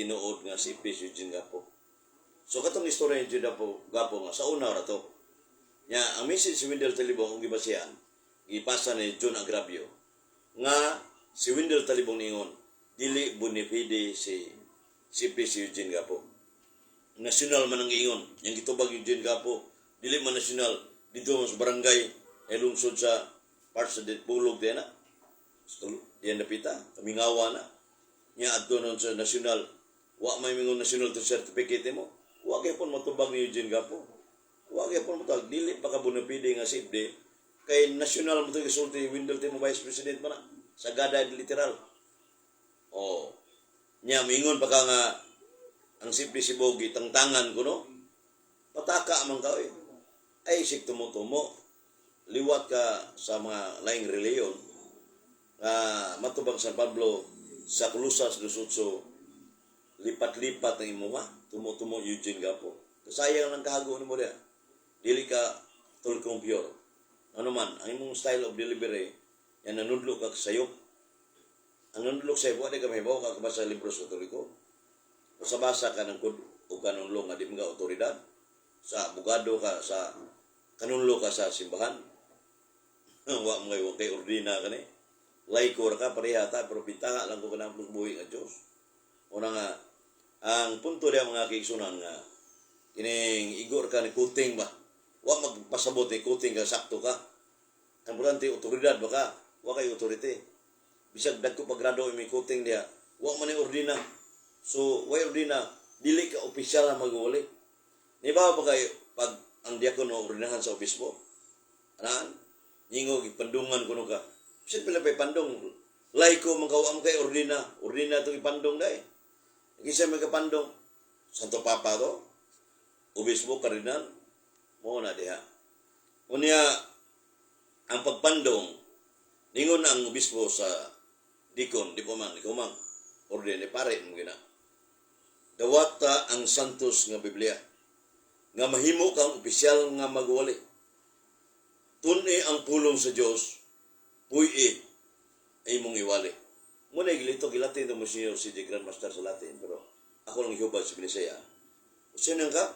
tinuod nga si si Eugene Gapo. So katong istorya ni Eugene Gapo, Gapo nga sa una ra to. Nya ang message si Wendell Talibong ang gibasihan, gipasa ni John Agrabio nga si Wendell Talibong ningon dili bona fide si si Eugene Gapo. National man ang giingon, yang gitubag Eugene Gapo, dili man national dito sa barangay ay lungsod sa parts sa Pulog diyan na. Diyan napita, kamingawa na. Nya adto nun sa national, wa may mingon national to certificate mo. Wa kay pon matubag ni Eugene Gapo. Wa kay pon matubag, dili pa ka bona fide nga CFD kay national mo to gisulti Wendell Timo, Vice President man na sa gada literal. Oh. Nya mingon pa ka nga ang CFD si Bogi tangtangan kuno. Pataka man ka oy. Ay sig tumo-tumo. Liwat ka sa mga laing reliyon nga matubang San Pablo sa Colosas 2:8, lipat-lipat ang imuha, tumo-tumo Eugene Gapo. Sayang lang kahago nimo diha, dili ka tulkong pure. Ano man ang imong style of delivery yan, nanudlo ka sayop. Ang nanudlo sa wa di ka mahibaw ka ba sa libro sa Katoliko. Basa-basa ka ng kod o kanunlo nga di mga otoridad sa abogado ka, sa kanunlo ka sa simbahan. Wa mo kay, wa kay ordina kani, laiko ra ka, pareha ta, pero pintaha lang ko kanang buhi nga Dios. Una nga ang punto diya, mga kaigsunan, nga kining igor ka ni kuting ba, wa magpasabot ni kuting ka, sakto ka. Ang importante, otoridad ba ka? Wa kay authority. Bisag dagko pa grado imi kuting diha, wa man ni ordina. So way ordina, dili ka opisyal na maguli. Ni ba pa kay pag ang diakono ordinahan sa obispo, anaan ningo gipandungan kuno ka. Bisan pila pay pandong, laiko man ka, wa man kay ordina. Ordina itong ipandong dai. Kinsa may kapandong? Santo Papa to? Obispo, kardinal? Mo na diha. Unya, ang pagpandong, ningon ang obispo sa deacon, di pa man, ikaw man, ordine, pare mo gina. Dawata ang Santos nga Biblia, nga mahimo kang opisyal nga magwali. Tuni ang pulong sa Dios, puy-i ay imong iwali. Muna gilito gilatin ito mo siya si Grandmaster sa Latin, pero ako lang ihubad sa Binisaya. Sino ka?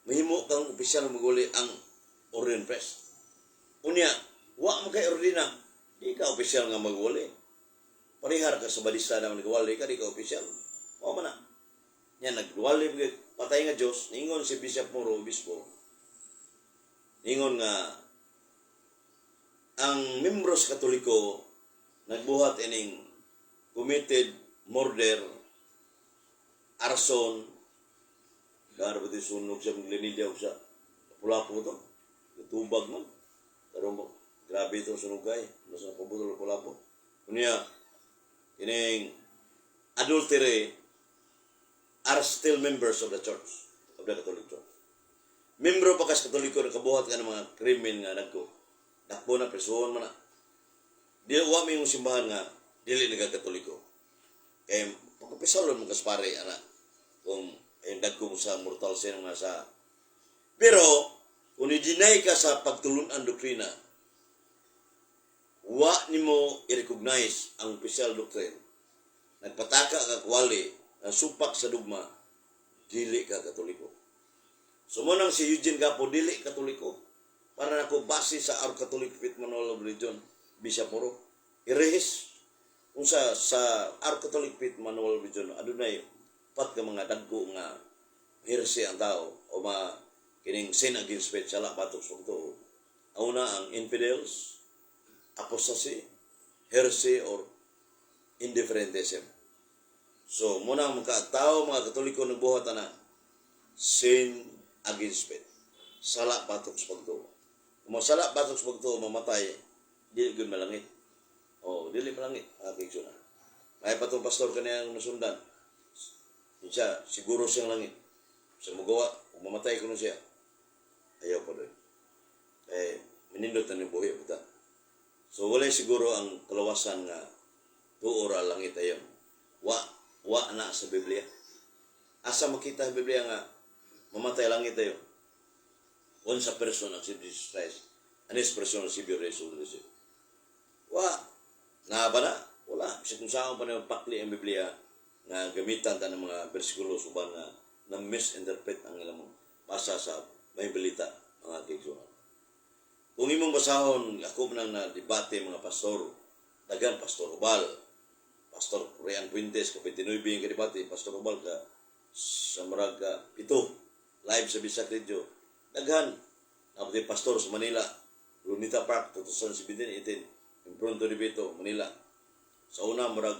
Mahimo kang opisyal magwali ang Orient Press. Unya, wa mo kay ordina, di ka opisyal nga magwali. Parihar ka sa balista na nagwali ka, di ka opisyal. Wa man na. Yan, nagwali, patay nga Diyos, ningon si Bishop Moro, obispo, ningon nga, ang membros Katoliko nagbuhat ining committed murder, arson, gara ba sunog sa Glenilya sa Lapu-Lapu to, tubag man. Karon mo, grabe itong sunugay, nasa pabutol Lapu-Lapu. Unya, ining adultery are still members of the church, of the Catholic Church. Membro pa kas Katoliko, nakabuhat ka ng mga krimen nga nagko. Dakpo na, presuhon man na. Di wa may yung simbahan nga dili nagkatoliko. Kay pagkapisalon mo kaspare ana kung ay dagko mo sa mortal sin nga sa. Pero kung i-deny ka sa pagtulunan doktrina, wa nimo i-recognize ang official doctrine. Nagpataka ka kwali, ang supak sa dugma, dili ka Katoliko. So mo nang si Eugene Gapo dili Katoliko. Para nako base sa Our Catholic Faith Manual of Religion, Bishop Moro. Irehis kung sa Our Catholic Faith Manual of Religion adunay pat ka mga dagko nga heresy ang tao o ma kining sin against faith, sala batok sa pagtuo. Ang una, ang infidels, apostasy, heresy or indifferentism. So, muna ang mga tao, mga Katoliko nagbuhat na sin against faith. Sala batok sa pagtuo. Kung masala batok sa pagtuo, mamatay, dili gyud malangit. Oh, dili malangit. Aking suna. May patong pastor kaniya ang nasundan. Siya, siguro siyang langit. Sa mugawa, kung mamatay ko siya, ayaw pa doon. Eh, minindot na ni buhi buta. So, wala siguro ang kalawasan nga tuo ra langit ayon. Wa na sa Biblia. Asa makita sa Biblia nga mamatay langit ayon? Unsa person ang si Jesus Christ and his person ang Savior Jesus Christ. Wa. Na ba na? Wala. Bisa kung saan pa na pakli ang Biblia. Nga gamitan ta ng mga bersikulo uban nga na misinterpret ang ilang basa sa may balita, mga kaigsuonan. Kung imong basahon, ako man na debate mga pastor, daghan, Pastor Ubal, Pastor Rian Fuentes, ka 29 ang kadebate, Pastor Ubal ka sa murag ka 7, live sa Bisak Radio. Daghan, napatay pastor sa Manila, Lunita Park, 2017, 18, Impronto de Beto, Manila. Sa una, murag,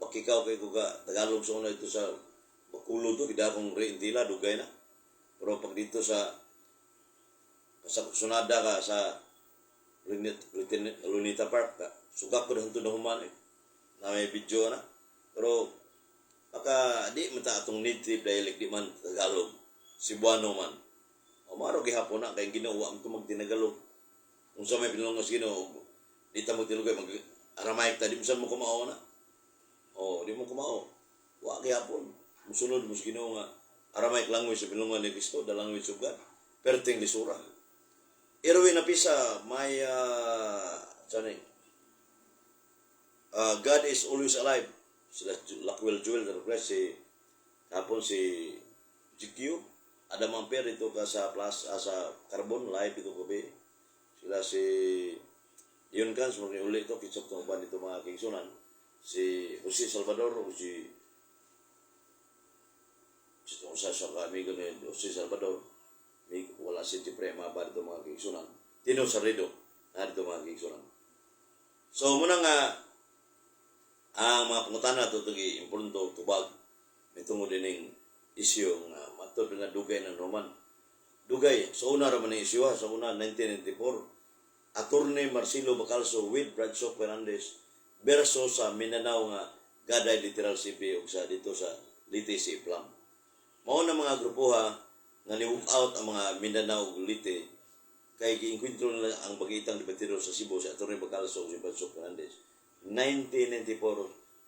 bakikaw kay ko ka Tagalog sa una ito sa Bacolod to, gida akong reintila, dugay na. Pero pag dito sa Sunada ka sa Lunita Park ka, sugak ko na na human eh. Na may video na. Pero baka di man ta atong native dialect, di man Tagalog, Cebuano man. O maro gihapon na kay Ginoo wa man to magtinagalog. Kung sa may pinulungan sa Ginoo, di ta magtinugay mag Aramaic ta, di mo saan mo kumao na. O di mo kumao. Wa gihapon. Musunod mo sa Ginoo nga Aramaic language sa pinulungan ni Kristo, the language of God. Perting lisura. Erwin Apisa, may saan eh? God is always alive. Sila Lockwell Joel, the request si kapon si GQ, Adam Ampere ito ka sa plus sa Carbon live ito gabi. Sila si Dion Cans, mga uli ito, kitsap itong uban dito, mga kaigsuonan. Si Jose Salvador, o si si sa sa amigo ni Jose Salvador, may, wala si Jeffrey Maba dito, mga kaigsuonan. Tino Sarrido, na dito, mga kaigsuonan. So, muna nga, ang mga pangutana ito ito impronto tubag may tungod dining isyu nga matod nga dugay ng Roman. Dugay, sa una ra man ang isyu ha, sa una 1994, Attorney Marcelo Bacalso with Bradshaw Fernandez versus sa Mindanao nga Gaday Literal CP ug sa dito sa Leyte si Iplam. Mao na mga grupoha nga ni walk out ang mga Mindanao ug Leyte kay giengkwentro nila ang bagitang debatero sa Cebu, si Attorney Bacalso ug si Bradshaw Fernandez. 1994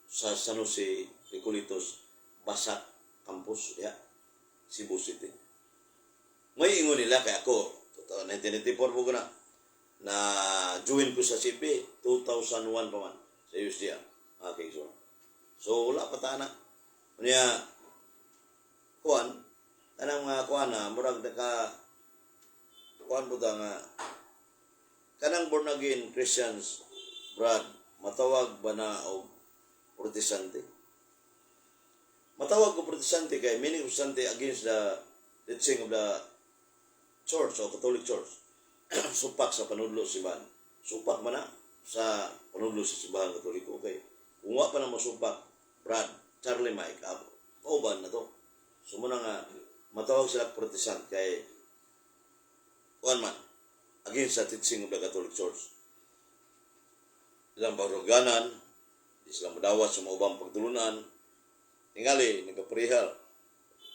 sa San Jose Recoletos Basak Campus ya Cebu City. May ingon nila kay ako, totoo, 1994 po ko na na join ko sa CP 2001 pa man sa USDA. Okay, so wala pa ta na. Unya kuan kanang mga kuan na murag naka kuan po ta nga kanang born again Christians, Brad, matawag ba na og Protestante? Matawag ko Protestante kay meaning Protestante against the teaching of the church o Catholic Church. Supak sa panudlo sa simbahan. Supak man na sa panudlo sa simbahan Katoliko kay kung wa pa na masupak, Brad, Charlie Mike, abo, kauban na to. So muna nga matawag sila Protestant kay kuan man against sa teaching of the Catholic Church. Ilang baruganan, di sila madawat sa mga ubang pagtulunan. Tingali, nagkaparehal.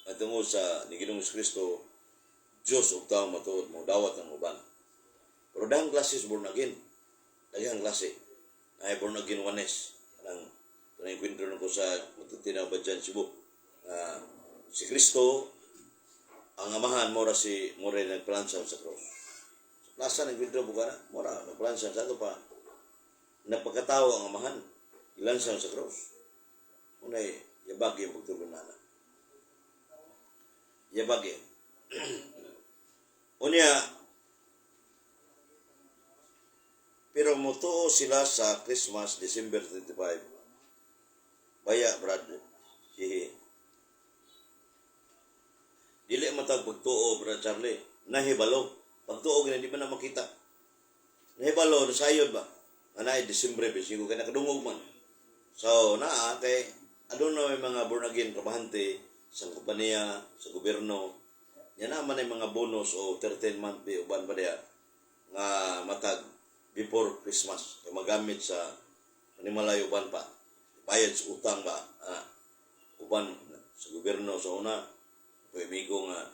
At tungod sa ni Ginoong Kristo, Diyos ug tao matuod mo dawat ang uban. Pero dahang klase sa born again. Daghang klase. Ay born again oneness. Kanang kanang kwento ko sa matutina ba dyan Cebu. Si Kristo ang amahan mora si mora nagplansang sa cross. Sa plaza ng kwento buka na, mora nagplansang sa ato pa. Napagkatao ang amahan, ilansang sa cross. Unay, yabagi ang pagtulong nana. Yabagi. Unya, pero mutuo sila sa Christmas, December 25. Baya, Brad. Hihi. Dili matag pagtuo, Brad Charlie. Nahibalo. Pagtuo, gina, di ba na makita? Nahibalo, nasayod ba? Anay, December 25, kaya nakadungog man. So, naa, kay, aduna may mga born again trabahante sa kompanya, sa gobyerno. Yan naman ay mga bonus o 13 month pay, uban pa diya, nga matag before Christmas. Kay magamit sa animalay uban pa. Bayad sa utang ba? Uban sa gobyerno sa una, amigo nga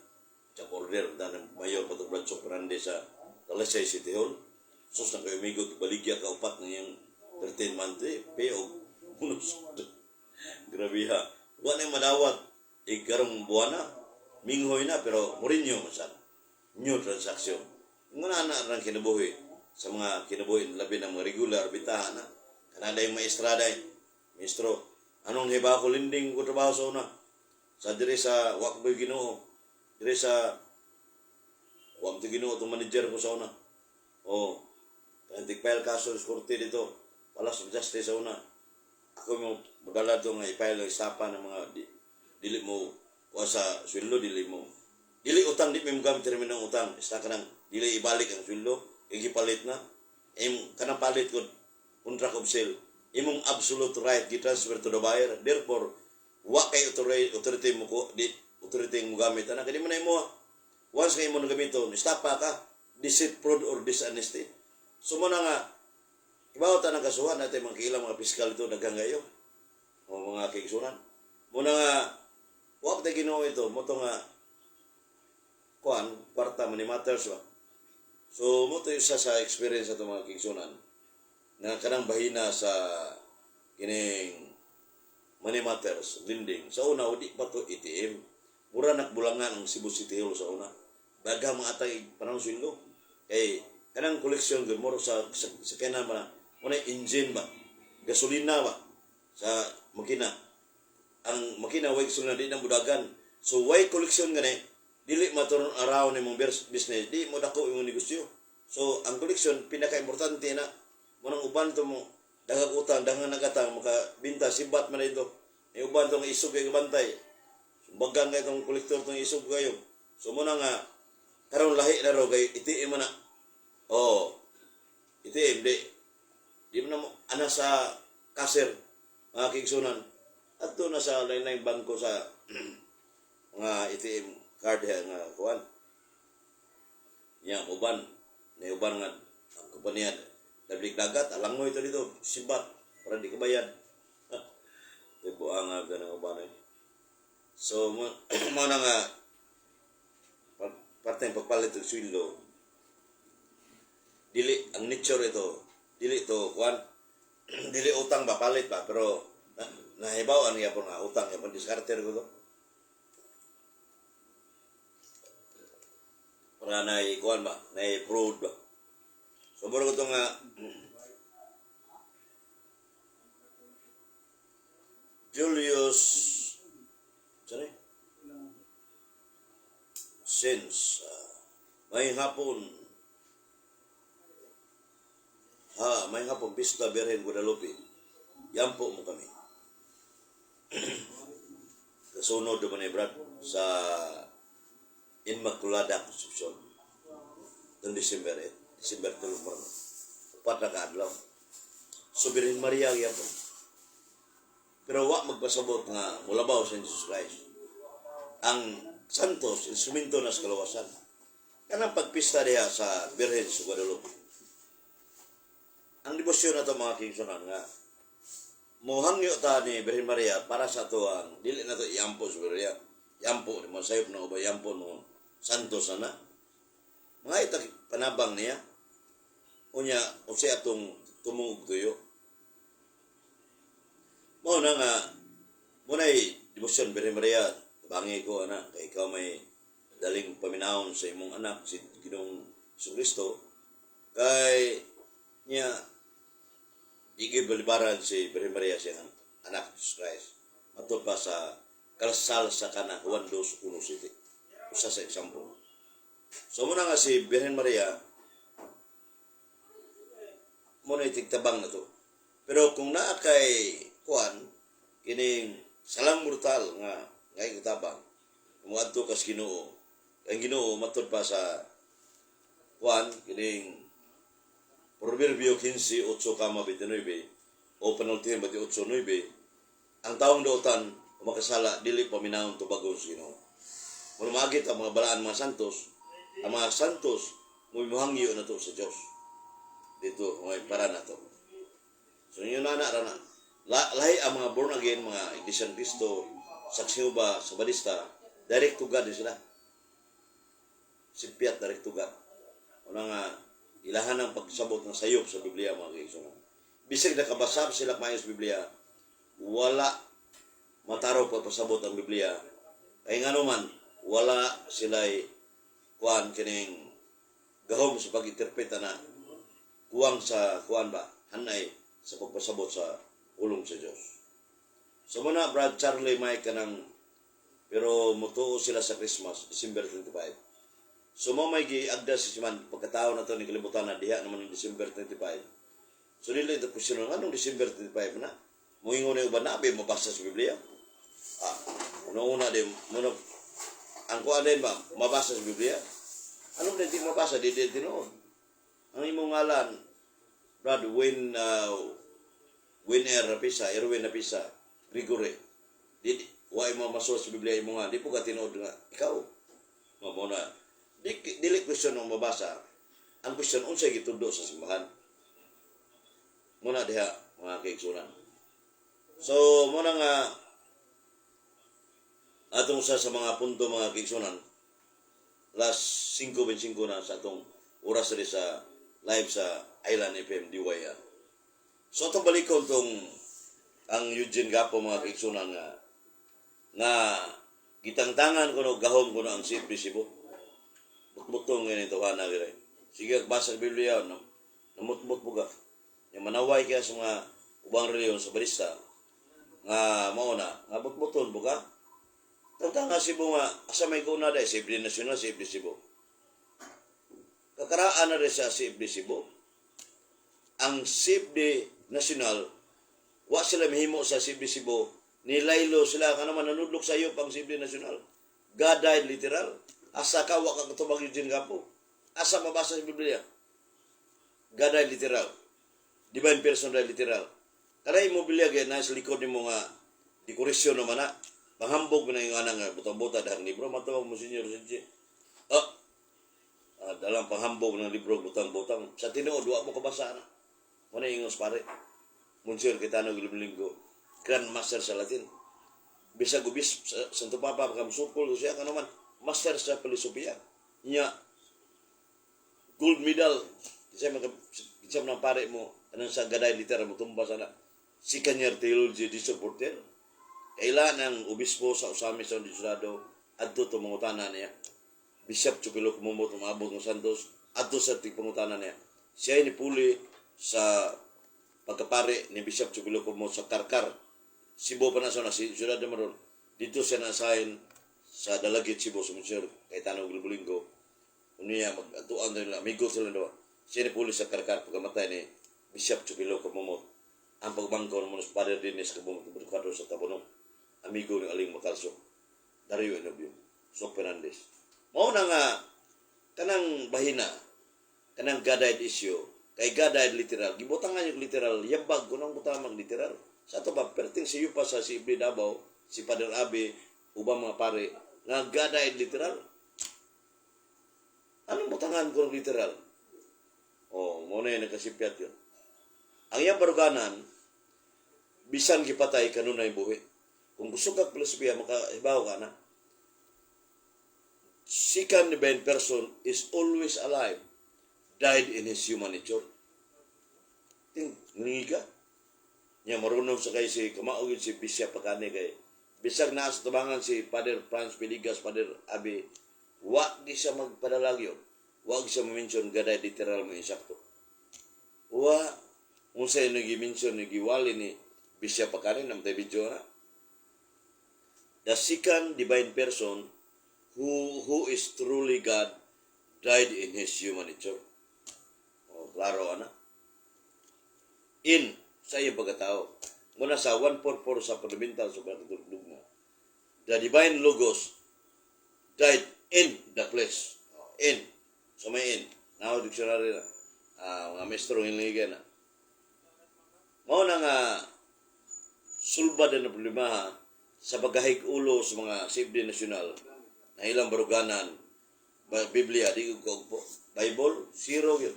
job order dan mayor patong Bradshaw Fernandez sa Talisay City Hall. Sus na kayo amigo, baligya ka upat ng iyang 13 month eh, pay og bonus. Grabe ha. Wa na madawat ikarong buwana, minghoy na pero Mourinho man sad. New transaction. Nguna na ang kinabuhi sa mga kinabuhi labi ng mga regular bitaha na. Kanada yung maestrada eh. Maestro. Anong hiba ko lending ko trabaho sa una. Sa diri sa Wakboy Ginoo. Diri sa Wag to Ginoo itong manager ko sa una. Oh. Kaya file kaso sa korte dito. Palace of Justice sa una. Ako mo modala to nga i-file ang istapa ng mga dili mo kuha sa sweldo, dili mo. Dili utang, di mo gamit termino ng utang. Ista ka nang dili ibalik ang sweldo, kay gipalit na. Im kanang palit ko contract of sale. Imong absolute right gi-transfer to the buyer. Therefore, wa kay authority mo ko di authority mo gamit ana kay di mo na imo. Once kay imo na gamiton, istapa ka, deceit, fraud or dishonesty. So mo na nga ibaw ta ng kasuhan natin mga kilang mga piskal ito daghang kayo o mga kaigsunan. Muna nga wa pa Ginoo ito mo to nga kuan kwarta, money matters ba. So mo to isa sa experience ato, mga kaigsunan, na kanang bahina sa kining money matters lending. Sa una di pa to ATM. Mura nakbulangan ang Cebu City Hall sa una. Daghang mga atay panahon sweldo. Kay kanang collection gyud moro sa kanan ba na muna engine ba, gasolina ba sa makina. Ang makina way gasolina, di na mudagan. So way collection gani, dili maturn around imong business, di mo dako imong negosyo. So ang collection pinaka-importante na mo nang uban to mo daghang utang, daghang nagatang makabinta sibat man ito. May uban tong isog kay bantay. Sumbagan kay itong kolektor tong isog kayo. So mo na nga karon lahi na ro kay ATM mo na. Oh. ATM di di mo na mo ana sa cashier, mga kaigsunan. Adto na sa lain-laing bangko sa mga ATM card ha, nga kuan. Nya uban, na uban nga ang kompanya Dablig dagat, alangoy ito dito, sibat, para di ka bayad. Tibo ang ganang uban eh. So, mo na nga, parte ng pagpalit ng sweldo, dili, ang nature ito, dili ito, kuan, dili utang ba, palit ba, pero nahibawan niya po nga utang, yapon diskarte ko to. Para na kuan ba, na fraud ba. So, mura ko to nga, Julius, sorry? Since, may hapon, ha, may hapon, Pista Birhen Guadalupe, yampo mo kami. Kasunod naman ni Brad sa Immaculada Concepcion. Itong December 8, December 12 mo. 4 na kaadlaw. So, Birhen Maria gyapon. Pero wa magpasabot nga mulabaw sa Jesus Christ. Ang Santos, instrumento na sa kalawasan. Kanang pagpista diha sa Birhen sa Guadalupe. Ang debosyon na ito, mga kingsonan, nga mohangyo ta ni Birhen Maria para sa ato ang dili na to iampo sa Maria. Iampo ni mo sayop na ba iampo mo Santos na na. Mga ita panabang niya. Unya unsay atong tumong tuyo. Mao na nga mo nay debosyon Birhen Maria, tabangi ko ana kay ikaw may daling paminawon sa imong anak si Ginoong Kristo kay niya di gyud balibaran si Birhen Maria siyang anak Jesus Christ. Matod pa sa Kalsal sa Kana Juan 2:1-7. Usa sa example. So muna nga si Birhen Maria mo na itigtabang na to. Pero kung naa kay kuan kining salang mortal nga nga ikatabang muadto kas Ginoo. Ang Ginoo matod pa sa kuan kining Proverbio 15:8,29 o panultihan 28:9, ang taong dautan o makasala dili paminawon tubagon sa Ginoo. Muna maagit ang mga balaan mga santos, ang mga santos muhangyo na to sa Dios. Dito may para na to. So yun na na na. Lahi ang mga born again, mga Iglesia ni Cristo, Saksi ba, Sabadista, direct to God din sila. Sipiat direct to God. Una nga, ilahan ang pagsabot ng sayop sa Biblia, mga kaigsunan. Bisag nakabasab sila maayo sa Biblia, wala mataraw pagpasabot ang Biblia. Kay nga naman, wala sila'y kuan kining gahom sa pag-interpreta na kuwang sa kuan ba, hanay sa pagpasabot sa ulong sa Diyos. So muna, Brad Charlie Mike, kanang pero mutuo sila sa Christmas, December 25. So mo may giagda si Siman pagkatao na to ni kalibutan na diha naman ng December 25. So dili ito question, anong December 25 na? Muingon na uban na mabasa sa Biblia. Ah, una-una di muna ang kuan din ba mabasa sa Biblia? Anong di mabasa di tinuod? Ang imong ngalan, Brad Win, Win R Rapisa, Erwin Rapisa, Gregory. Di wa mo masulat sa Biblia imo nga di po ka tinuod nga ikaw. Mao na. Di dili question ang mabasa. Ang question, unsay gitudlo sa simbahan. Muna diha, mga kaigsunan. So muna nga atong sa mga punto, mga kaigsunan, last 5:25 na sa atong oras diri sa live sa Island FM DYR. So atong balikon tong ang Eugene Gapo, mga kaigsunan, nga nga gitangtangan kuno, gahom kuno ang CFD Cebu. Butbutong ngayon ito na gire. Sige, basa sa Biblia, no? Namutmut mo ka. Yung manaway kaya sa mga ubang reliyon sa barista, nga mao na, nga butbuton mo ka. Tangtanga Cebu nga, asa may kuna dahil, CFD National, CFD Cebu. Kakaraan na rin sa CFD Cebu. Ang CFD National, wa sila mahimo sa CFD Cebu, nilaylo sila, ka naman nanudlok sa iyo pang CFD National. God died literal. Asa ka, wa ka katubag Eugene Gapo. Asa mabasa sa Biblia? God died literal. Divine person died literal. Kanay mo Biblia kay na sa likod nimo nga dekorasyon naman na. Panghambog mo na yung anang nga butang-buta dahang libro matawag mo Senyor Sinche. Ah, ah, dalang panghambog ng libro butang-butang. Sa tinuod wa mo kabasa na. Mo na ingos pare. Monsieur Cayetano Linggo, Grand Master sa Latin. Bisag ubis sa Santo Papa pagka sukol siya ka naman master sa filosofiya. Nya gold medal kinsa man ang pare mo anong sa gaday literal mo tumba sana second year theology di supporter. Kailan ang obispo sa Ozamiz sa Disurado adto to mangutana niya. Bishop Chupilo kumumot umabot ng Santos adto sa tigpangutana niya. Siya ay nipuli sa pagkapare ni Bishop Chupilo Kumumot sa Karkar. Cebu pa na sa na si siyudad naman ron. Dito siya na-assign sa Dalagit, Cebu, sa Monsieur Cayetano Gilbolingo. Unya mag-atuan nila, amigo sila daw. Siya nipuli sa Karkar pagkamatay ni Bishop Chupilo Kumumot. Ang pagbangko ng mga Father Dennis Kabumot sa Tabunok. Amigo ng Aling Makalso. Dario Enobio. Sok Fernandez. Mao na nga kanang bahina, kanang God died issue, kay God died literal, gibutangan yung literal, yabag ko nang butang mag literal. Sa ato ba, perting si Yupa sa si Ibli Davao, si Father Abe, ubang mga pare, nga God died literal. Anong butangan ko ng literal? Oh, mo na yung nagkasipyat yun. Ang iyang baruganan, bisan gipatay kanunay buhi. Kung gusto ka filosofiya, makahibaw ka na. Second divine person is always alive. Died in his human nature. Ting, ngingi ka. Nya marunong sa kay si kamaog yun si Bishop Pakane kay bisag naa sa tubangan si Father Franz Piligas, Father Abi, wa di siya magpadalagyo. Wa di siya mention God died literal mo insakto. Wa unsay nagi-mention ni giwali ni Bishop Pakane namatay video na. The second divine person who is truly God died in his human nature. Oh, klaro ana. In sa iyang pagkatao. Muna sa 144 sa fundamental sa dugma. The divine logos died in the flesh. Oh, in. So may in. Now dictionary na. Ah, mga maestro ng na. Mao na nga sulba din na problema sa paghahig ulo sa mga CFD National na ilang baruganan ba, Biblia di ko po Bible zero yun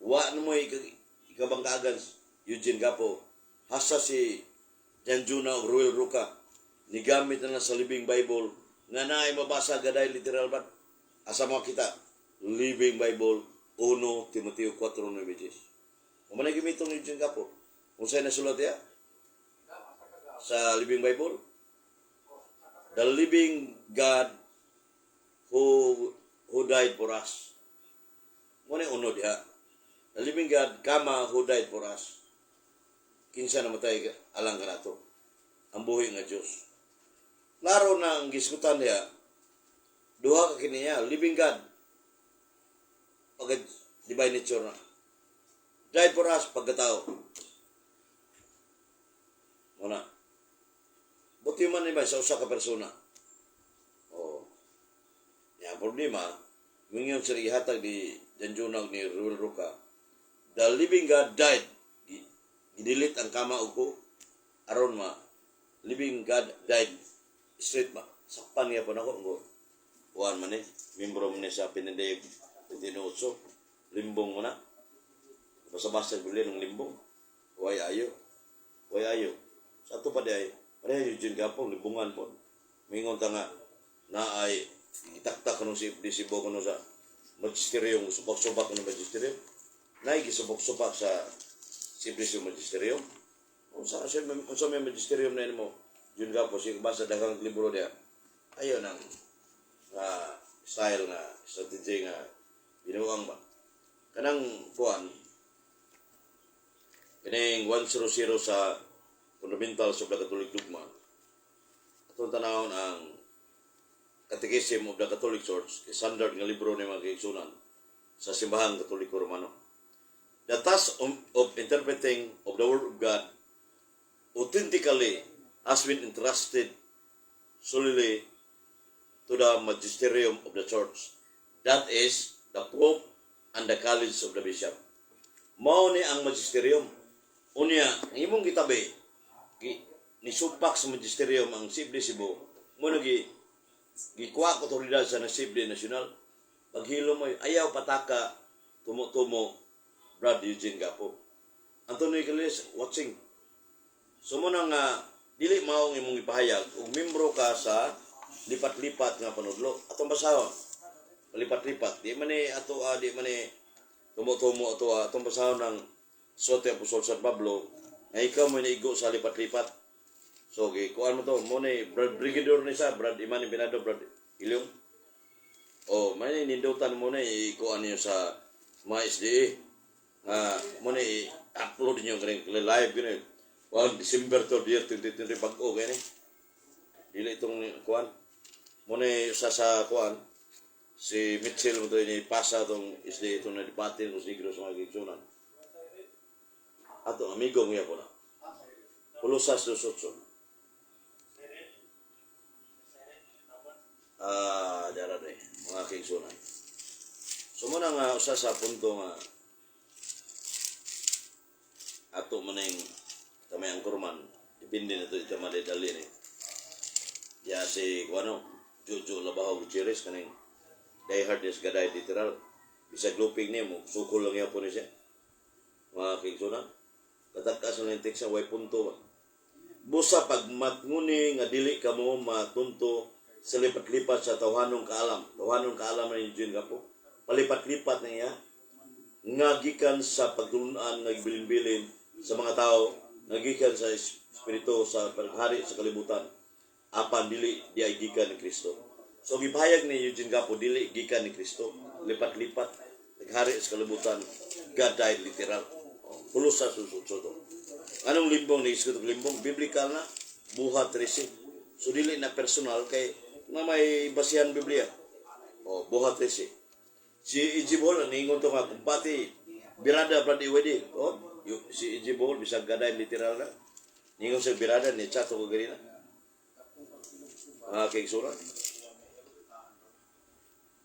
wa na mo ikabangkaagan Eugene Gapo hasta si Jan Juna o Ruel Ruka nigamit na lang sa Living Bible nga naay mabasa God died literal ba. Asa mo kita Living Bible 1 Timoteo 4:9 Kung man gimitong Eugene Gapo, unsay nasulat ya sa Living Bible? The living God who died for us. Mo na yung uno diha. The living God, kama who died for us. Kinsa namatay alang kanato. Ang buhi nga Dios. Klaro na ang gisgutan niya, duha ka kiniya, living God, pagka divine nature na. Died for us, pagkatao. Muna. Buti man iba sa usa ka persona. Oh. Ya, ang problema, mingon sila gihatag ni Janjunag ni Ruel Roca, the living God died. Gidelete ang kama og ko aron ma living God died straight ba. Sakpan niya po nako ko. Kuan man eh, membro man ni sa Pinandayag 28, limbong mo na. Basta-basta bili ng limbong. Way ayo. Way ayo. Sa ato pa di ay, pareha Eugene Gapong, limbungan po. Mingon ta nga, na ay itaktak kuno si Disibo kuno sa magisterium, subak-subak kuno magisterium. Naay gisubak-subak sa si Prisio Magisterium. Unsa may magisterium na mo? Yun Gapo, si basa daghang libro diya. Ayon ang nga style nga strategy nga binuang ba. Kanang kuan kining 100 sa Fundamentals of the Catholic Dogma. Atong tanawon ang Catechism of the Catholic Church, standard nga libro ni mga kaigsunan sa Simbahang Katoliko Romano. The task of interpreting of the Word of God authentically has been entrusted solely to the magisterium of the Church. That is, the Pope and the College of the Bishop. Mao ni ang magisterium. Unya, ang imong gitabi, nisupak sa magisterium ang CFD Cebu, mo na gikuha ko otoridad sa CFD National. Paghilo mo, ayaw pataka, tumo-tumo, Brad Eugene Gapo. Antonio Iglesias, watching. So mo na nga, dili mao ang imong ipahayag, ug membro ka sa lipat-lipat nga panudlo. Atong basahon, lipat-lipat. Di man ni ato, di man ni tumo-tumo ato, atong basahon ng Sote Apostol San Pablo, nga ikaw mo niigo sa lipat-lipat. So, okay, kuan mo to, mo ni Brad Brigadier ni sa, Brad Iman Binado, Brad Ilyong. Oh, may nindutan mo na ikuan niyo sa mga SDA. Nga mo na i-upload niyo kaning live gini. Well, December 3 year 2023 bag-o gani. Dili itong kuan. Mo na usa sa kuan si Mitchell mo to ni pasa tong SDA itong na debate ng Negros sa mga kaigsunan. Ato amigo mo po na. Colosas 2:8. Ah, dara de mga kaigsunan. So mo na nga usa sa punto nga ato man yung kamay ang kurman, depende na to ito madidali ni ya si kuano Jojo Labaho Gutierrez, kaning die hard is gaday literal, bisag lupig nimo sukol lang yapon ni siya. Mga kaigsunan, katagkas na yung text way punto ba. Busa pagmatnguni nga dili kamo matunto sa lipat-lipat sa tawhanong kaalam. Tawhanong kaalam na Eugene Gapo. Palipat-lipat na niya nga gikan sa pagtulunan nga gibilin-bilin sa mga tao, nga gikan sa espiritu sa paghari sa kalibutan, apan dili di ay gikan ni Kristo. So gipahayag ni Eugene Gapo dili gikan ni Kristo, lipat-lipat, naghari sa kalibutan, God died literal. Oh, Colosas 2:8. Anong limbong ni Isko limbong? Biblical na, Buhat 13. So dili na personal kay nga may basihan Biblia. O, Buhat 13. Si Ijibol, ningon to nga, kumpati, birada, Brad Iwedi. Oh, si Ijibol, bisag gaday literal na. Ningon sa birada, ni chat ko ganina. Mga kaigsunan.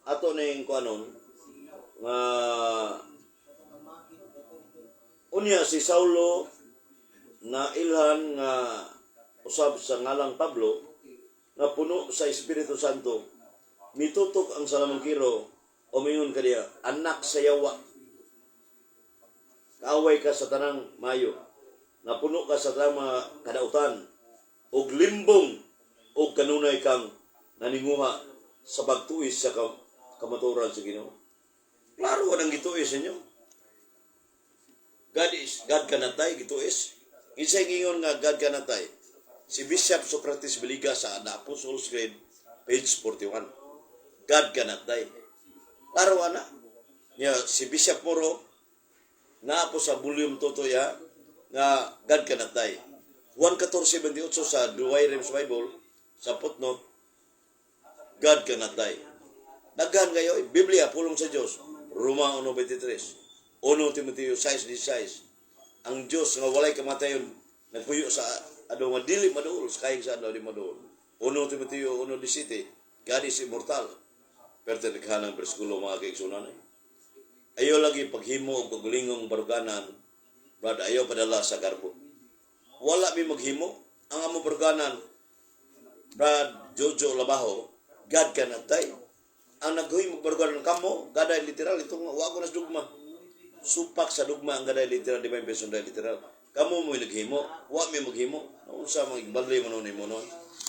Ato ning kuanon nga unya si Saulo na ilhan nga usab sa ngalang Pablo nga puno sa Espiritu Santo mitutok ang salamangkiro o mingon kaniya, "Anak sa yawa, kaaway ka sa tanang mayo, napuno ka sa tanang mga kadautan ug limbong ug kanunay kang naninguha sa pagtuis sa kamatuoran sa Ginoo." Klaro nang gituis ninyo. God is God cannot die, gituis. Kinsay ngingon nga God cannot die? Si Bishop Socrates Villegas sa The Apostles' Creed, page 41. God cannot die. Klaro ana. Ya, si Bishop Moro naa po sa volume 2 ya nga God cannot die. Juan 14:28 sa Douay Rheims Bible, sa footnote, God cannot die. Daghan kayo, eh. Biblia, pulong sa Diyos. Roma 1:23. 1 Timoteo 6:16. Ang Diyos nga walay kamatayon, nagpuyo sa adlaw nga dili maduol, sa kayig sa adlaw di maduol. 1 Timoteo 1:17. God is immortal. Pero naghanang bersikulo, mga kaigsunan, eh. Ayaw lagi paghimo og kagulingong baruganan, brad, ayaw padala sa garbo. Wala mi maghimo. Ang among baruganan, Brad Jojo Labajo, God cannot die. Ang naghuy magbaruganan kamo, God ay literal. Itong wa ko na sa dugma. Supak sa dugma ang God ay literal, divine person die literal. Kamo mo naghimo, wa mi maghimo. Unsa mga igbali mo nun nimo no?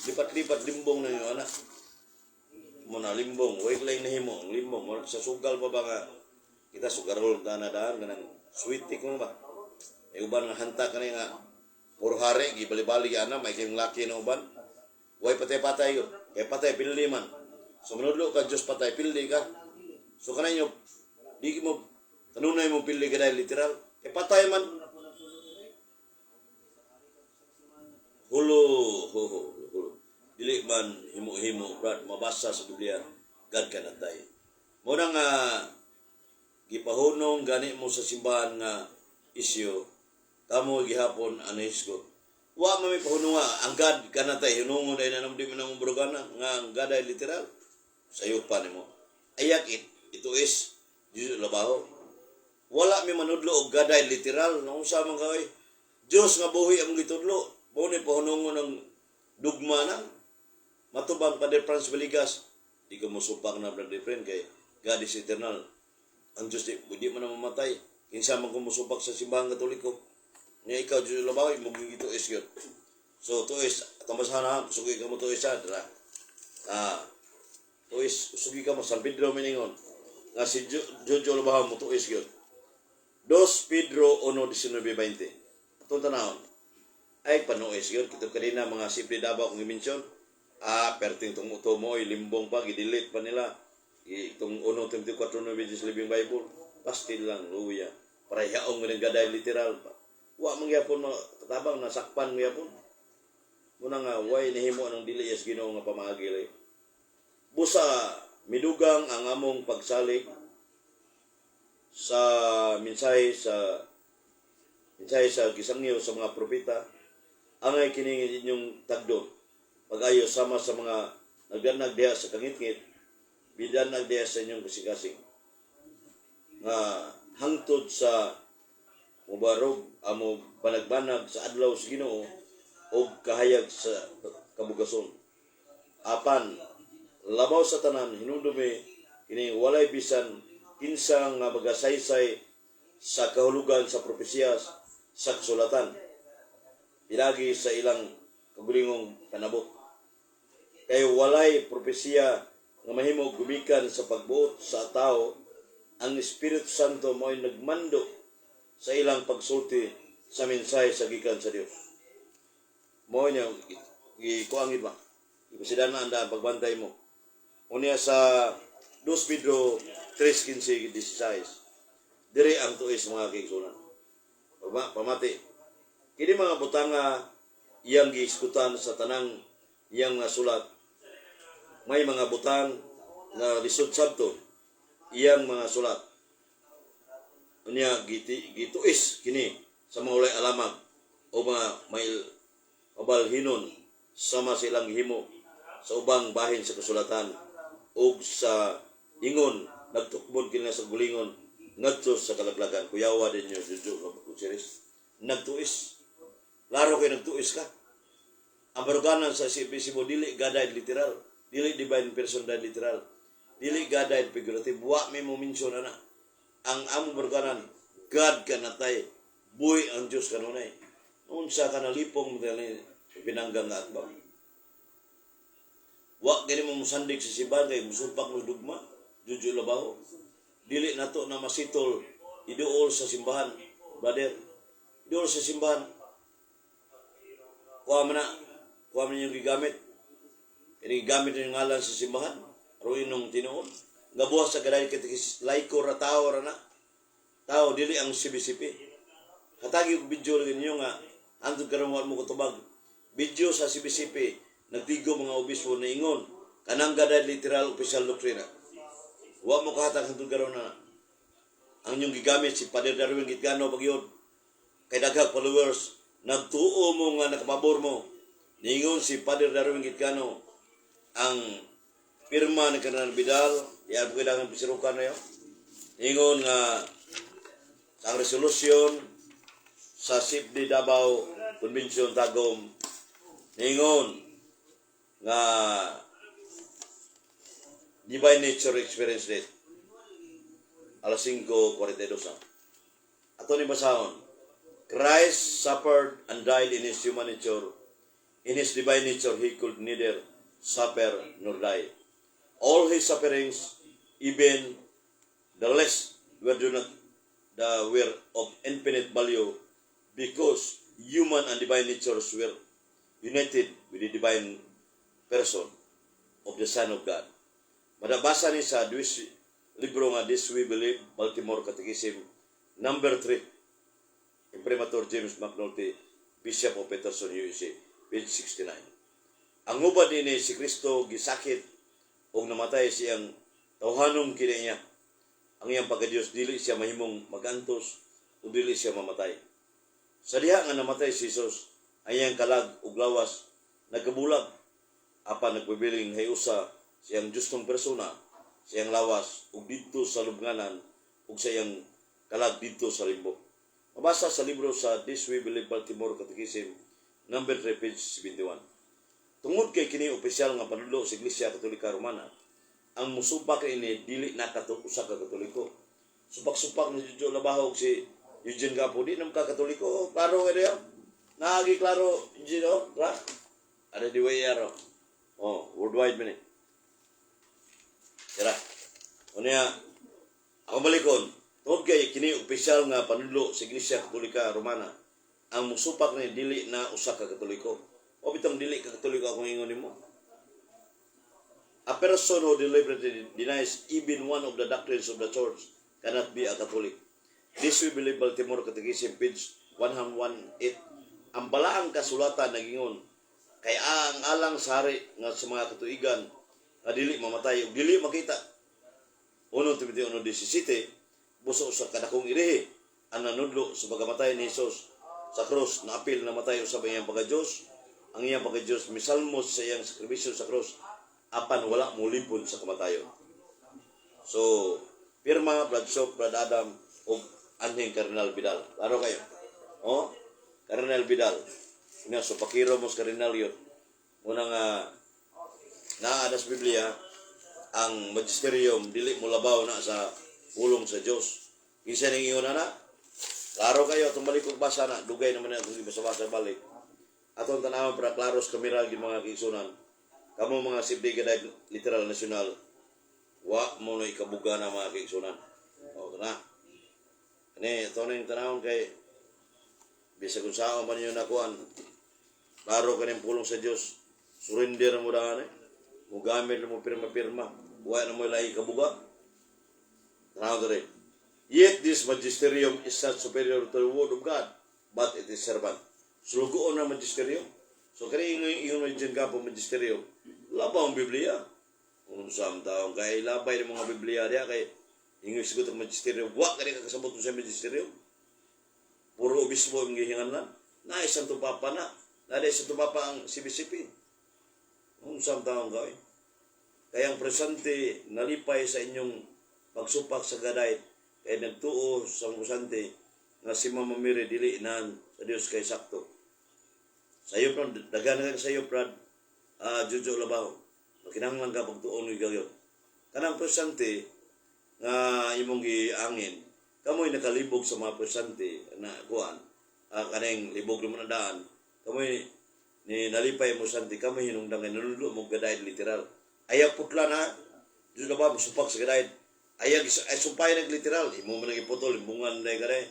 Lipat-lipat limbong na ninyo anak. Mo na limbong, way lang nahimo ang limbong. Murag sa sugal pa ba nga kita sugarol ta na daan kanang sweet tea ko ba. E uban nga hanta kani nga puro hari gibali-bali ana may kayong laki na uban. Way patay-patay yun. Kaya patay pildi man. So manudlo ka Diyos patay pildi ka. So kanay nyo di mo kanunay mo pildi ka dahil literal. Kaya patay man. Hulo, ho, ho, hulo. Dili man himo-himo, brad, mabasa sa Biblia, God cannot die. Mo na nga gipahunong gani mo sa simbahan nga isyo, kamo gihapon ang nahisgot. Wa man may pahunong nga, ang God cannot die, hunungon ay na di mo na mong nga ang God ay literal. Sayo pa nimo. Ayak it, ito is, Diyos labaho. Wala mi manudlo og God ay literal. Nung sa man kay Diyos nga buhi ang gitudlo. Mao ni pahunongon ng dugma na. Matubang Padre Franz Villegas, di ko mosupak na, brother friend, kay God is eternal. Ang Diyos di man na mamatay. Kinsa man ko mosupak sa Simbahang Katoliko. Nga ikaw, Diyos labaw, imong gituis yun. So, tuis, atong basahan ha, sugi ka mo tuis ha, dara. Ah, tuis, sugi ka mo, San Pedro miningon. Nga si Jojo Labaw mo tuis yun. 2 Pedro 1:19-20. Atong tanahon. Ay, panuis yun. Kito kanina, mga simple Davao kung i-mention. Ah, perting itong uto mo, limbong pa, gidelete pa nila. Itong 1 Timothy 4:9 sa Living Bible. Pastil lang, luya. Para yaong nga gaday literal pa. Wa man gyapon mo katabang nasakpan mo yapon. Muna nga way nahimo ng dili yes Ginoo nga pamaagi lay. Busa midugang ang among pagsalig sa mensahe sa gisangyo sa mga propeta, angay kini inyong tagdo pag-ayo sama sa mga nagdanag diha sa kangitngit, bidanag diha sa inyong kasing-kasing nga hangtod sa mubarog amo banag-banag sa adlaw sa Ginoo og kahayag sa kabugason. Apan labaw sa tanan, hinumdumi kini: walay bisan kinsa nga magasaysay sa kahulugan sa propesiya sa kasulatan pinagi sa ilang kagulingong panabot. Kay walay propesiya nga mahimo gumikan sa pagbuot sa tao, ang Espiritu Santo mo'y nagmando sa ilang pagsulti sa mensahe sa gikan sa Dios. Mo niya gikuangid ba? Ipasidan na anda ang pagbantay mo. Unya sa 2 Pedro 3:15-16. Dire ang tuis, mga kaigsunan. Pamati. Kini mga butanga iyang gihisgutan sa tanang iyang nga sulat. May mga butang nga lisod sabton iyang mga sulat. Unya gituis kini sa mga walay alamag o mga may mabalhinon sama sa ilang gihimo sa ubang bahin sa kasulatan ug sa ingon nagtukbod kini sa gulingon ngadto sa kalaglagan. Kuyawa din niyo Jojo Gutierrez, nagtuis laro kay nagtuis ka. Ang baruganan sa CPC mo, dili God died literal, dili divine person died literal, dili God died figurative. Wa may mo mention ana. Ang among baruganan, God cannot die, buhi ang Dios kanunay. Unsa ka nalipong mo dali pinanggang nga atbang? Wa gani mo musandig sa simbahan kay musupak mo dugma. Jojo Labaho, dili nato na masitol iduol sa simbahan, brother, iduol sa simbahan. Kuha man na, kuha man yung gigamit. Kini gigamit yung ngalan sa simbahan aron inong tinuod nga buhat sa gaday kay laiko ra, tao ra na tao, dili ang CBCP. Hatagi og video lagi ninyo nga Hantod karon wa mo katubag. Video sa CBCP, nagtigo mga obispo na ingon kanang gaday literal opisyal doktrina. Wa mo kahatag hantod karon na ang inyong gigamit si Pader Darwin Gitgano pagyud kay daghang followers, nagtuo mo nga nakapabor mo. Ningon si Pader Darwin Gitgano, ang pirma ni Cardinal Vidal, diyan po kailangan pisirukan na yun. Ingon nga ang resolusyon sa CFD Davao Convention Tagum, ningon nga divine nature experience date alas 5:42 na. Ato ni basahon. Christ suffered and died in his human nature. In his divine nature, he could neither suffer nor die. All his sufferings, even the less, were do not the were of infinite value because human and divine natures were united with the divine person of the Son of God. Madabasa ni sa Dwis, libro nga This We Believe, Baltimore Catechism, number 3, Imprimatur James McNulty, Bishop of Peterson, USA, page 69. Ang hubad ini, si Kristo gisakit og namatay siyang tawhanong kini niya. Ang iyang pagka-Diyos, dili siya mahimong magantos o dili siya mamatay. Sa diha nga namatay si Jesus, ang iyang kalag ug lawas nagkabulag, apan nagpabiling hiusa siyang justong persona, siyang lawas ug didto sa lubnganan ug sa iyang kalag didto sa limbo. Mabasa sa libro sa This We Believe, Baltimore Catechism, number 3, page 71. Tungod kay kini opisyal nga panudlo sa Iglesia Katolika Romana, ang musupak ini dili na kato usa ka Katoliko. Supak-supak ni Jojo Labahog si Eugene Gapo, di na ka Katoliko. Klaro kay diya. Naagi klaro, Eugene, oh, ra? Ada di WR, oh. Oh, worldwide man eh. Tira. Unya, ako balikon, tungod kay kini opisyal nga panudlo sa Iglesia Katolika Romana, ang musupak ni dili na usa ka Katoliko. O bitong dili ka Katoliko akong ingon nimo. A person who deliberately denies even one of the doctrines of the Church cannot be a Catholic. This We Believe, Baltimore Catechism, page 118. Ang balaang kasulatan nagingon, kay ang alang sa hari nga sa mga katuigan nga dili mamatay ug dili makita. 1 Timoteo 1:17, buso sa kadakong irihi ang nanudlo sa pagkamatay ni Jesus sa krus, na apil namatay usab ang iyang pagka-Diyos. Ang iyang pagka-Diyos misalmos sa iyang sakripisyo sa krus, apan wala molipon sa kamatayon. So, pirma, Brad Sok, Brad Adam, ug anhing Cardinal Vidal. Klaro kayo. Oh, Cardinal Vidal. Nga, so pakiro mo sa Cardinal yun. Muna nga, naa na sa Biblia, ang magisterium, dili mo labaw na sa pulong sa Diyos. Kinsa ning ingon na? Klaro kayo, atong balik kong basa na, dugay naman na itong gibasa-basa balik. Atong tanawon para klaro sa kamera gid, mga kaigsunan. Kamo mga CFD Gaday Literal National, wa mo na ikabuga na, mga kaigsunan. O, na. Ani, ito na yung tanawon kay bisag kung saan man yun nakuan. Klaro ka pulong sa Diyos. Surrender mo daan eh. Mugamit mo pirma-pirma. Wa na mo lahi kabuga. Tanaw dere. Yet this magisterium is not superior to the word of God, but it is servant. Sulugoon na magisterium. So kani ingon ingon dyan ka po magisterium. Labaw ang Biblia. Unsa ang taong kay labay ng mga Biblia diya kay ingon sigot ang magisterium. Wa kani ka kasabot sa magisterium. Puro obispo ang gihinganlan. Na Santo Papa na. Na Santo Papa ang CBCP. Unsa ang taong kay? Kaya ang presente nalipay sa inyong pagsupak sa gaday kay nagtuo sa presente nga si Mama Mary dili inahan sa Dios kay sakto. Sayo Brad, daghan ka sayo Brad, Jojo Labaw. Kinahanglan ka pagtuon ni gayon. Kanang presente nga imong giangin, kamoy nakalibog sa mga presente na kuan, kaning libog mo na daan, kamoy ni nalipay mo santi, kamoy hinungdan nga nanudlo mo gaday literal. Ayaw putla na, Diyos na ba, supak sa gaday. Ayaw, ay sumpay nag literal, imo man nang iputol, limbungan na gaday.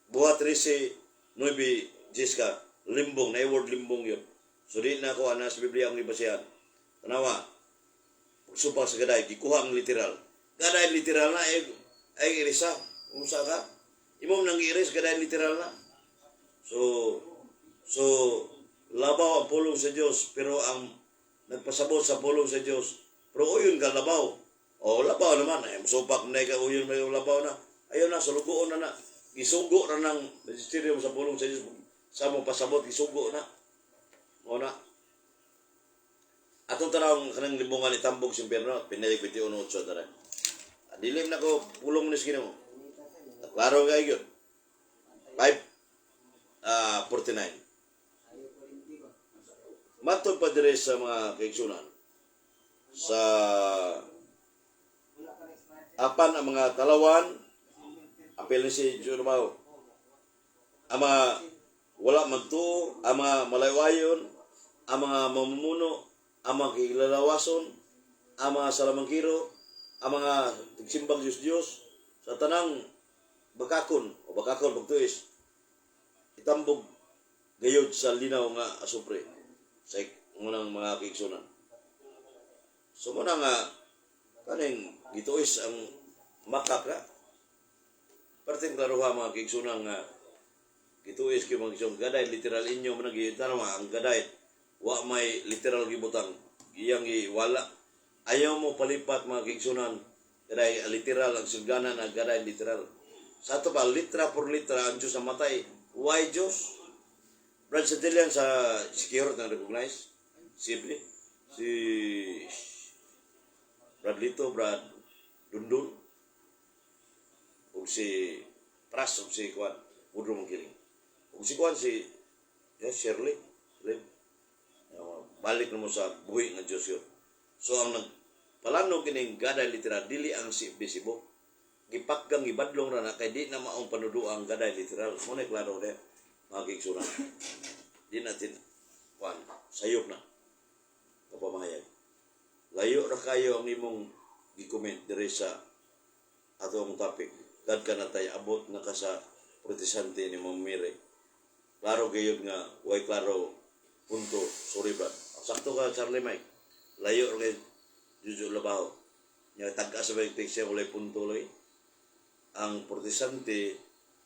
Buhat 13, 9, Jiska, limbong, na word limbong yun. So di na ako, ana sa Biblia ang ibasihan. Tanawa, supak sa gaday, gikuha ang literal. Gaday literal na, ay irisa. Unsa ka? Imo nang iris, gaday literal na. So, So, labaw ang pulong sa Dios, pero ang nagpasabot sa pulong sa Dios, pero uyon ka labaw. O labaw naman, ay supak na ka uyon may labaw na. Ayaw na, sulugoon na na. Gisugo na ng magisterium sa pulong sa Dios. Sa mo pasabot, gisugo na. O na. Atong tanawang kanang libungan itambog sa impyerno, Pinayag 21.8 tara. Dilim na ko, pulong ni mo. Klaro kayo yun. 5, 49. Matod pa dire sa mga kaigsunan, sa apan ang mga talawan, apil ni si John Mao, ang mga wala magtuo, ang mga malaywayon, ang mga mamumuno, ang mga kilalawason, ang mga salamangkiro, ang mga tigsimbang Diyos Diyos, sa tanang bakakon o bakakon pagtuis, itambog gayod sa linaw nga asupre sa unang mga kaigsunan. So muna nga kaning gituis ang makak na perting klaruha, mga kaigsunan, nga gituis kay mga kaigsunan gaday literal inyo man gitanaw ang gaday wa may literal gibutang iyang giwala. Ayaw mo palipat, mga kaigsunan, gaday literal ang sugdanan ang gaday literal sa ato pa litra por litra ang Diyos namatay. Why Diyos? Brad Santillan sa Sikihor na recognize simple si Brad Lito, Brad Dundun ug si Pras ug si Juan Mudro Mangkiling ug si Juan si, yeah, Shirley Lim. Balik na mo sa buhi nga Diyos yun. So ang nagpalano kining gaday literal dili ang si Bisibo, gipakgang gibadlong ra na kay di na maong panudo ang gaday literal mo na. Klaro de, mga kaigsunan, di natin kuan sayop na kapamahayag. Layo ra kayo ang imong gi-comment diri sa atong topic. Gad ka na tay abot na ka sa Protestante ni Ma'am Mary. Klaro gayud nga way klaro punto. Sorry, Brad. Sakto ka, Charlie Mike. Layo ra kay Juju Labaho. Nya tag-as sa bay siya walay punto lagi. Ang Protestante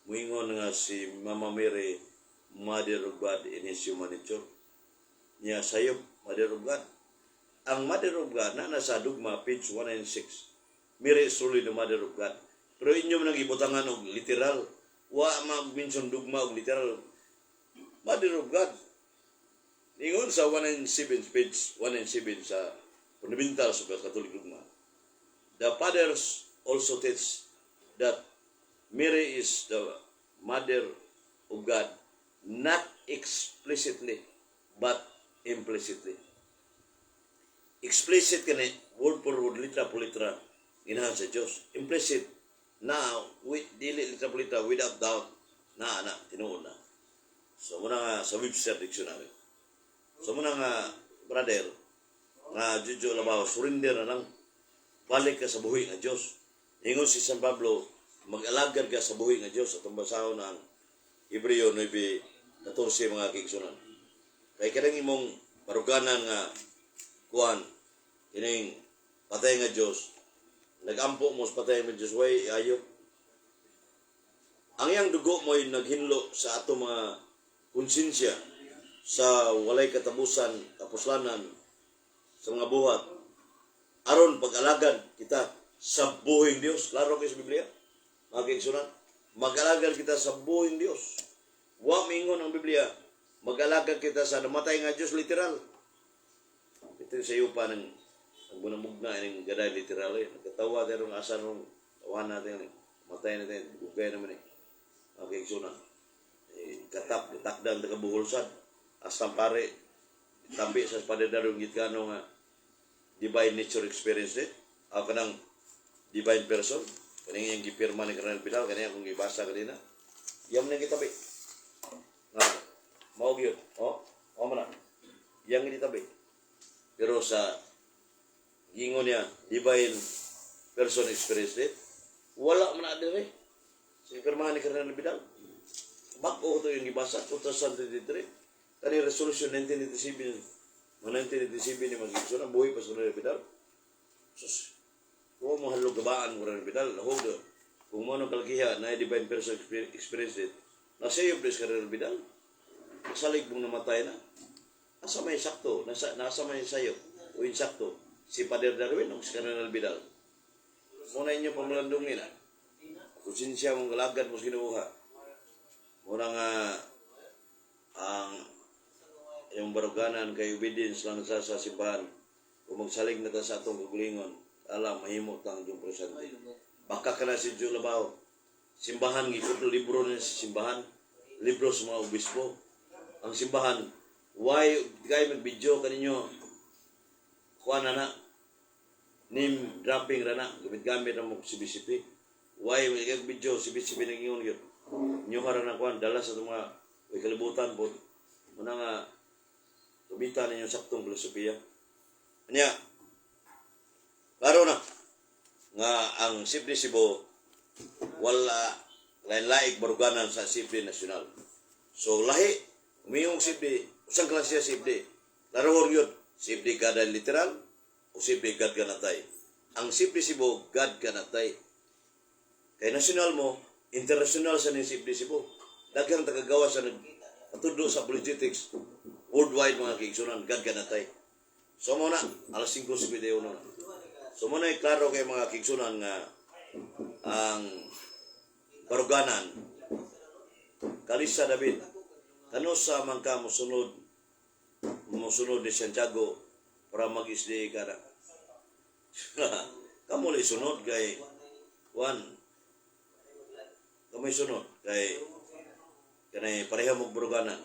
muingon nga si Mama Mary Mother of God in His human nature. Nya sayop Mother of God. Ang Mother of God na nasa dugma page 196. Mary is truly the Mother of God. Pero inyo man ang gibutangan og literal. Wa mag-mention dugma og literal. Mother of God. Ingon sa 197, page 197 sa Fundamentals of the Catholic Dogma. The fathers also teach that Mary is the Mother of God, not explicitly but implicitly. Explicit kani word for word, litra por litra, ginahan sa Dios. Implicit na with dili litra por litra, without doubt na na tinuod na. So muna nga sa Webster Dictionary. So muna nga, brother nga Jujo Labaw, surrender na lang. Balik ka sa buhi nga Dios. Ingon si San Pablo, mag-alagad ka sa buhi nga Dios, atong basahon ang Hebreo 9:14, mga kaigsunan. Kay kanang imong baruganan nga kuan kining patay nga Dios, nagampo mo sa patay nga Dios, way ayo. Ang iyang dugo mo'y naghinlo sa ato mga konsensya sa walay katapusan, kapuslanan sa mga buhat. Aron pag-alagad kita sa buhing Dios. Klaro kayo sa Biblia, mga kaigsunan. Mag-alagad kita sa buhing Dios. Wa mingon ang Biblia, mag-alagad kita sa namatay nga Dios literal. Ito yung sa iyo pa ng nagbunamugna ng gaday literal eh. Nagkatawa tayo ng asa nung tawahan natin eh. Matay natin, gugay naman eh. Mga kaigsunan. Eh, katap, takdan, taga-buhulsad. Astang pare, tabi sa padedarong gitkano nga divine nature experience it. Ako kanang divine person. Kaning yung gipirma ni Colonel Vidal, kaning akong gibasa kanina. Yang nang gitabi. Nga, mao gyud. Oh, oh man na. Yang gitabi. Pero sa gingon niya, divine person experience it, wala man na dire. Sa pirmahan ni Colonel Vidal. Bag-o to yung gibasa, 2023. Kani resolution 1987, mga 1987 ni Magigson, ang buhay pa sa Colonel Vidal. Sus, kung mo halog gabaan ko Colonel Vidal, hold. Kung mo nang kalgiha na divine person experience it, nasa iyo please, Colonel Vidal. Salig mong namatay na. Asa may sakto? Nasa may sayo? O insakto? Si Pader Darwin o si Cardinal Vidal? Muna inyo pamalandungin na. Konsensya mong galagad mo sa Ginoo ha. Muna nga ang iyong baruganan kay obedience lang sa simbahan. Kung magsalig na ta sa atong kaugalingon, alam, mahimo tang yung presente. Baka ka na si Joe Labao. Simbahan, gikot libro na sa simbahan. Libro sa mga obispo. Ang simbahan, why kay mag-video kaninyo? Kuha na na. Name dropping ra na. Gamit-gamit na mo si BCP. Why may video si BCP nag-ingon yun? Inyo ra na kuan dala sa itong mga way kalibutan po. Muna nga gamitan ninyo saktong filosofiya. Anya, klaro na nga ang CIPD Cebu wala lain-laig baruganan sa CIPD National. So lahi, umiyong CIPD, usang klase sa CIPD. Laruhon yun, CIPD God and literal o CIPD God kanatay. Ang CIPD Cebu, God kanatay. Kay national mo, international sa ning CIPD Cebu. Daghang tagagawa sa nag patudlo sa apologetics worldwide, mga kaigsunan, God kanatay. So mo na, alas 5:51 na. So mo na klaro kay mga kaigsunan nga ang baruganan. Kalisa David, kanusa man ka mosunod ni Santiago para mag-isdi ka na? Kamo lay sunod kay one kamo sunod kay kanay pareha mo baruganan.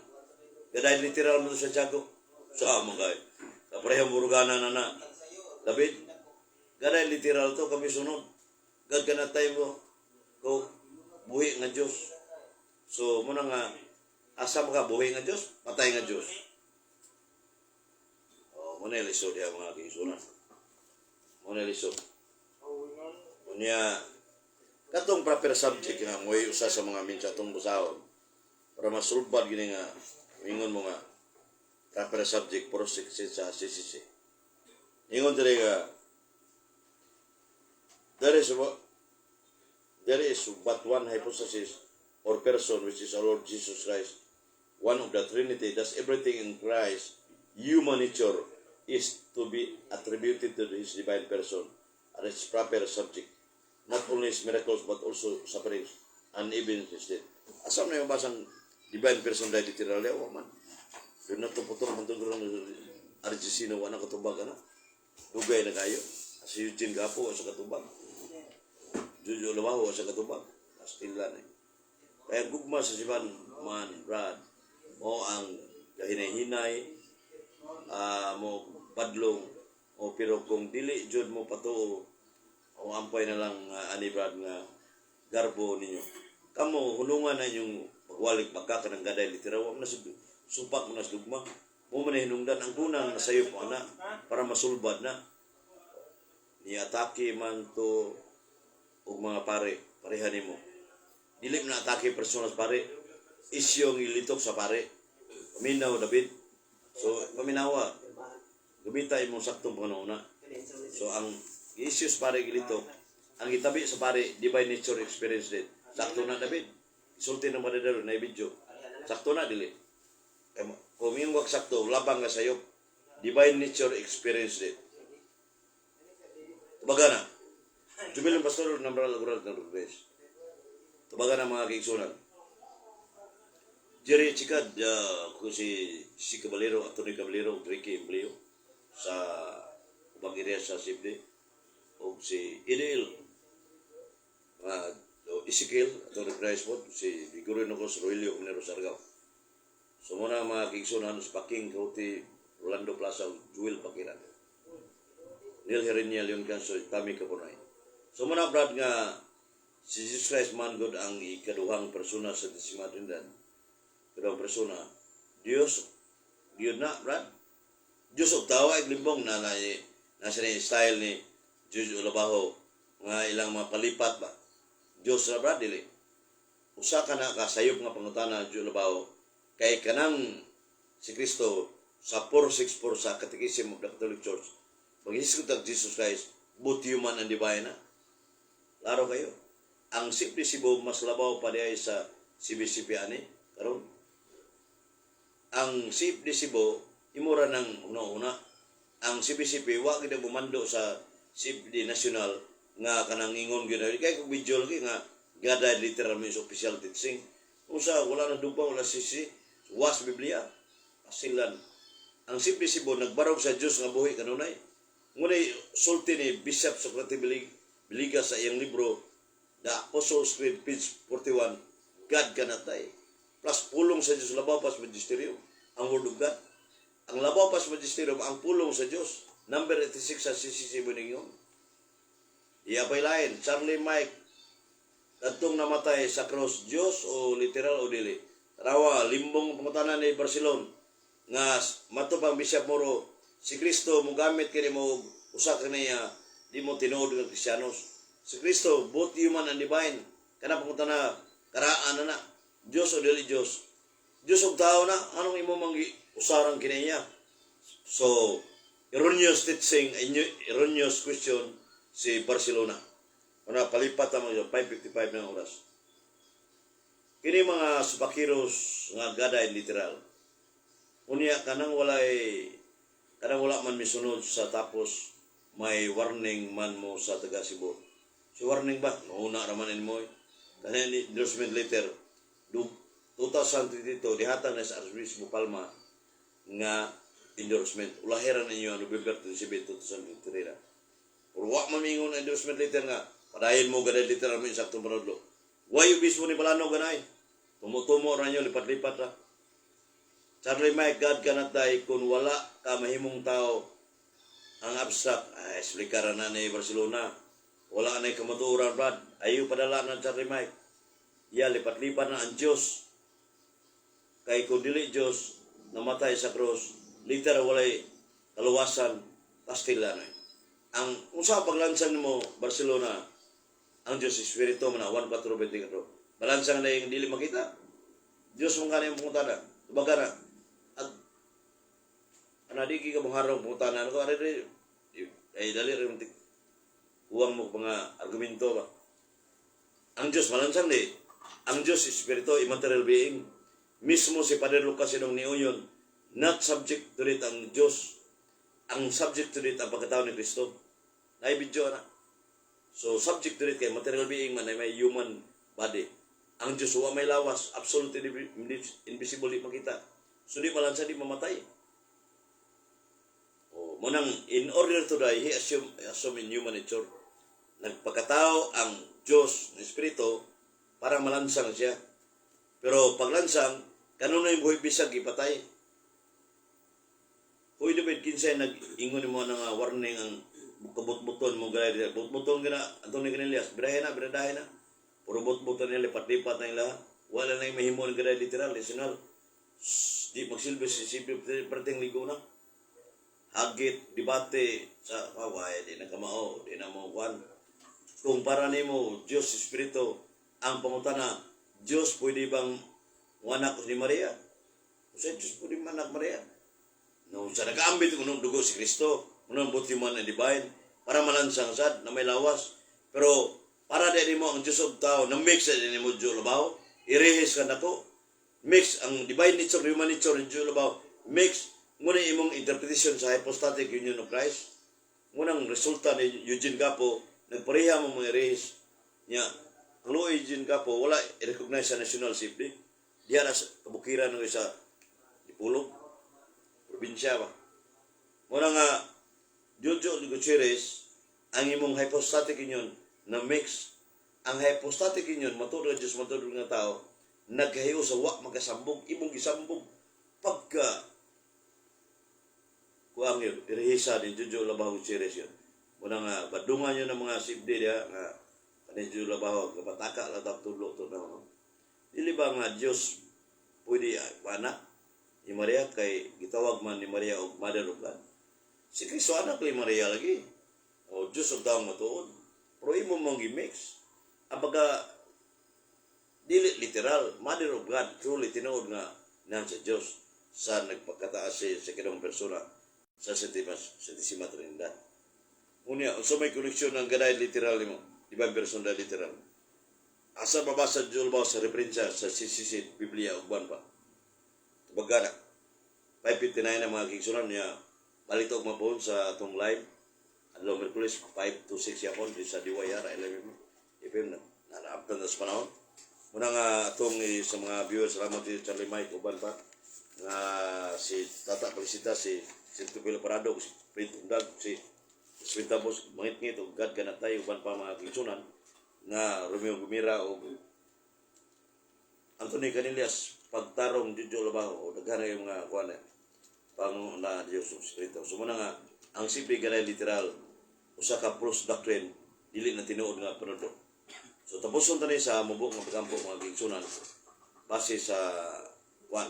Gaday literal mo to Santiago sa mo kay kapareha mo baruganan na na David. Gaday literal to kami sunod. God kanatay mo ko buhi nga Dios. So muna nga asa mo ka, buhi nga Dios, patay nga Dios? Oh, muna lisod diha, mga kaigsunan. Muna lisod. Unya katong proper subject nga mo'y usa sa mga minsa atong busahon para masulbad gini nga ingon mo nga proper subject pro sa CCC. Ingon diri nga there is but one hypostasis or person, which is our Lord Jesus Christ, one of the Trinity. Thus everything in Christ human nature is to be attributed to his divine person and its proper subject, not only his miracles but also sufferings and even his death. Asa man yung basang divine person dahil literal yawa man? Doon na to putol man to RGC na wala katubag ana. Dugay na kayo. Si Eugene Gapo sa katubag. Jojo Labaho sa katubag. Kastila na eh. Kaya gugma sa siban man, Brad, mo ang kahinay-hinay, mo padlong, o pero kung dili jud mo patuo, o ampay na lang ani Brad nga garbo ninyo. Kamo hulungan na inyong pagwalik baka ka ng gaday literal wa man na supak mo na sa dugma. Mo man na hinungdan ang kunang nasayop mo ana para masulbad na. Ni atake man to og mga pare, pareha nimo. Dili man na atake personal sa pare. Isyo ang ilitok sa pare. Paminaw, David. So, paminawa. Gamita imong saktong panguna. So, ang issue sa pare gilitok, ang gitabi sa pare, divine nature experience din. Sakto na, David. Isulti ng padadaro na video. Sakto na, dili. Kaya kung yung wag sakto, labang nga sayo, divine nature experience din. Tubaga na. Jubilang Pastor ng Moral Lagural ng Rodriguez. Tubaga na, mga kaigsunan. Jerry Chikad, kung si Caballero, Anthony Caballero, Ricky Empleo, sa ubang area sa Sibde, o si Idil, Ezekiel, Anthony Christ po, si Figuro Nocos, Roelio Comnero Sargao. So muna mga kaigsunan, sa Paking Kauti, Rolando Plaza, Jewel Pakiran. Neil Herenia, Leon Canso, Tami Kapunay. So muna Brad nga si Jesus Christ man God ang ikaduhang persona sa Santisima Trinidad. Kaduhang persona. Dios, Dios na, Brad. Diyos og tawo ay limbong na na nasa ni style ni Jojo Labaho nga ilang mga palipat ba. Diyos na, Brad, dili. Usa ka na kasayop nga pangutana, Jojo Labaho, kay kanang si Kristo sa 464 sa Catechism of the Catholic Church. Pag-hisgot ang Jesus Christ, both human and divine na. Laro kayo. Ang CIPD Cebu mas labaw pa diay sa CBCP ani karon. Ang CFD Cebu, imura ng una-una. Ang CBCP, wa gid bumando sa CFD National nga kanang ingon gyud. Kay kung video lagi nga God died literal means official teaching. Usa wala na dupa, wala sisi, was Biblia. Asilan. Ang CFD Cebu nagbarog sa Dios nga buhi kanunay. Ngunay sulti ni Bishop Socrates Villegas sa iyang libro The Apostles' Creed, page 41, God cannot die. Plus pulong sa Diyos labaw pas magisterium, ang Word of God. Ang labaw pas magisterium, ang pulong sa Diyos. Number 86 sa CCC Benignon. Iya pa'y lain, Charlie Mike, kadtong namatay sa cross, Diyos o literal o dili? Tarawa, limbong pangutana ni Barcelon, nga mato pang Bishop Moro, si Kristo mogamit kini mo usa kaniya di mo tinuod nga Kristiyanos. Si Kristo, both human and divine. Kana pangutana, karaan na na. Diyos o dili Diyos? Diyos og tao na, anong imo mang usarang kiniya? So, erroneous teaching, erroneous question si Barcelona. Una, palipat na mo 5:55 ng oras. Kini mga supakiros nga God died literal. Unya kanang wala man misunod sa tapos may warning man mo sa taga Cebu. Si warning ba? Mauna raman mo eh. Kanang endorsement letter 2022 dihatag na sa Archbishop Palma nga endorsement. Ulahiran ninyo ang November 27, 2023 na. Pero wa mamingon ang endorsement letter nga padayon mo God died literal mo insaktong panudlo. Why obispo ni Balano ganay? Tumo-tumo ra nyo, lipat-lipat ra. Charlie Mike, God cannot die kung wala ka mahimong tao. Ang abstract, ay, explicar na ni Barcelona. Wala na kamatuoran, Brad. Ayo padala na Charlie Mike. Ya, lipat-lipat na ang Diyos. Kay kung dili Diyos, namatay sa cross, literal walay kaluwasan, pastila na. Ang unsa paglansang nimo Barcelona, ang Diyos Espiritu man 1:4-24. Balansang na yung dili makita. Diyos mong kanang pangutana. Tubaga na. At ana di ka mong harong pangutana ko ari ri ay dali rin kuwang mo mga argumento ba. Ang Diyos malansang di. Ang Diyos Espiritu, immaterial being. Mismo si Padre Lucas inong niuyon, not subject to it ang Diyos. Ang subject to it ang pagkatao ni Kristo. Naibidyo na. So subject to it kay material being man ay may human body. Ang Diyos wa may lawas, absolutely invisible, di makita. So di malansa, di mamatay. O, munang in order to die, he assume in human nature. Nagpakatao ang Diyos ng Espiritu para malansang siya. Pero paglansang, kanunay buhay bisag ipatay. Huy, David, kinsay nag-ingon mo na nga warning ang kabut-buton mo gaya dito. But-buton ka na, Antonio Canelias, birahe na, biradahe na. Puro but-buton nila, lipat-lipat na nila. Wala na yung mahimo ng gaya literal, national. Shhh, di magsilbi si silbi perting ligo na. Hagit, debate, sa kaway, di na kamao, di na mo kwan. Kung para nimo Diyos Espiritu, ang pangutana, Diyos pwede bang anak ni Maria? Sa Diyos pwede manak Maria? No, sa nag-aambit kung dugo si Kristo, unang both human and divine, para malansang sad na may lawas. Pero para di mo ang Diyos og tao, na mix sa di mo Diyos labaw, irehis ka nako. Mix ang divine nature, human nature, ni Diyos labaw. Mix, ngunit imong interpretation sa hypostatic union of Christ. Ngunang resulta ni Eugene Gapo, nagpareha mo mga irehis niya. Ang luoy Eugene Gapo, wala i-recognize sa national safety. Diya na sa kabukiran ng isa Dipolog, probinsya ba. Muna nga, Jojo Gutierrez, ang imong hypostatic union na mix, ang hypostatic union, matuod nga Diyos, matuod nga tao, nagkahiyo sa wa magkasambog, imong gisambog, pagka, kuang yun, irehisa ni Jojo Labaho Gutierrez yun. Muna nga, badungan yun ng mga sibdi diya, nga, kani Jojo Labaho, kapataka lang tudlo to na, no? Dili ba nga Diyos pwede anak ni Maria kay gitawag man ni Maria og Mother of God? Si Kristo anak ni Maria lagi. O Diyos og taong matuod. Pero imo mong gi-mix. Ang baga dili literal, Mother of God, truly tinuod nga nang sa Diyos sa nagpakataas si sa kinong persona sa Santissima Trinidad. Unya, unsa may koneksyon ng God died literal nimo? Di ba person da literal? Asa mabasa Diyos ba sa referensya sa CCC, Biblia ug ban pa? Tubagana. 5:59 na, mga kaigsuonan niya. Balik og mapon sa atong live. Adlaw Miyerkules, 5 to 6 yapon di sa DYR 11 FM na naabtan na sa panahon. Muna nga atong sa mga viewers, salamat si Charlie Mike, uban pa nga si Tata Felicita, si Tupilo Parado, si Prit Undag, si Sweet Tapos, Mangit-ngit, ug God Kanatay, uban pa, mga kaigsuonan nga Romeo Gumira o Anthony Canillas, Pagtarong Jojo Labaho, o daghan na yung mga kuan eh, pang na Diyos ug Espiritu. So muna nga ang simple ganay literal usa ka false doctrine, dili na tinuod nga panudlo. So tapuson tani sa mubo nga pagampo, mga kaigsuonan, base sa kuan.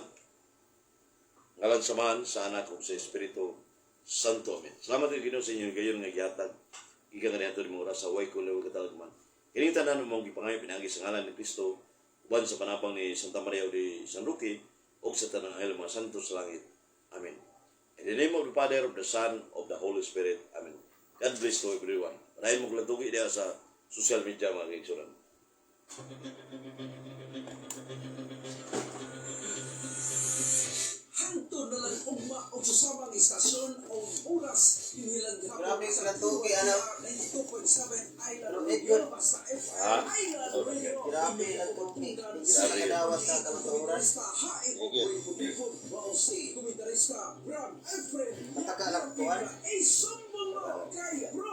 Ngalan sa Amahan, sa Anak ug sa Espiritu Santo. Amen. Salamat kay Ginoo sa inyong gayon nga gihatag gikan kaniadto ni oras sa way ko lew katalagman. Kining tanan mong gipangayo pinaagi sa ngalan ni Kristo uban sa panabang ni Santa Maria o di San Roque ug sa tanang anghel, mga santo sa langit. Amen. In the name of the Father, of the Son, of the Holy Spirit. Amen. God bless to everyone. Padayon mo kalatugi diha sa social media, mga kaigsuonan. Hangtod na lang ugma og susamang istasyon o oras kinhilan gihapon Grabe sa sa tugi, ano? 92.7 Island Ano, Radio Edward? basta FM Ha? Island Radio. Grabe ang tugi. Hindi Grabe. ka nakadawat sa kamatuoran. Komentarista Haid Oboy si komentarista Brad Efren Mataka lang tuwan. Isumbong mo kay Bro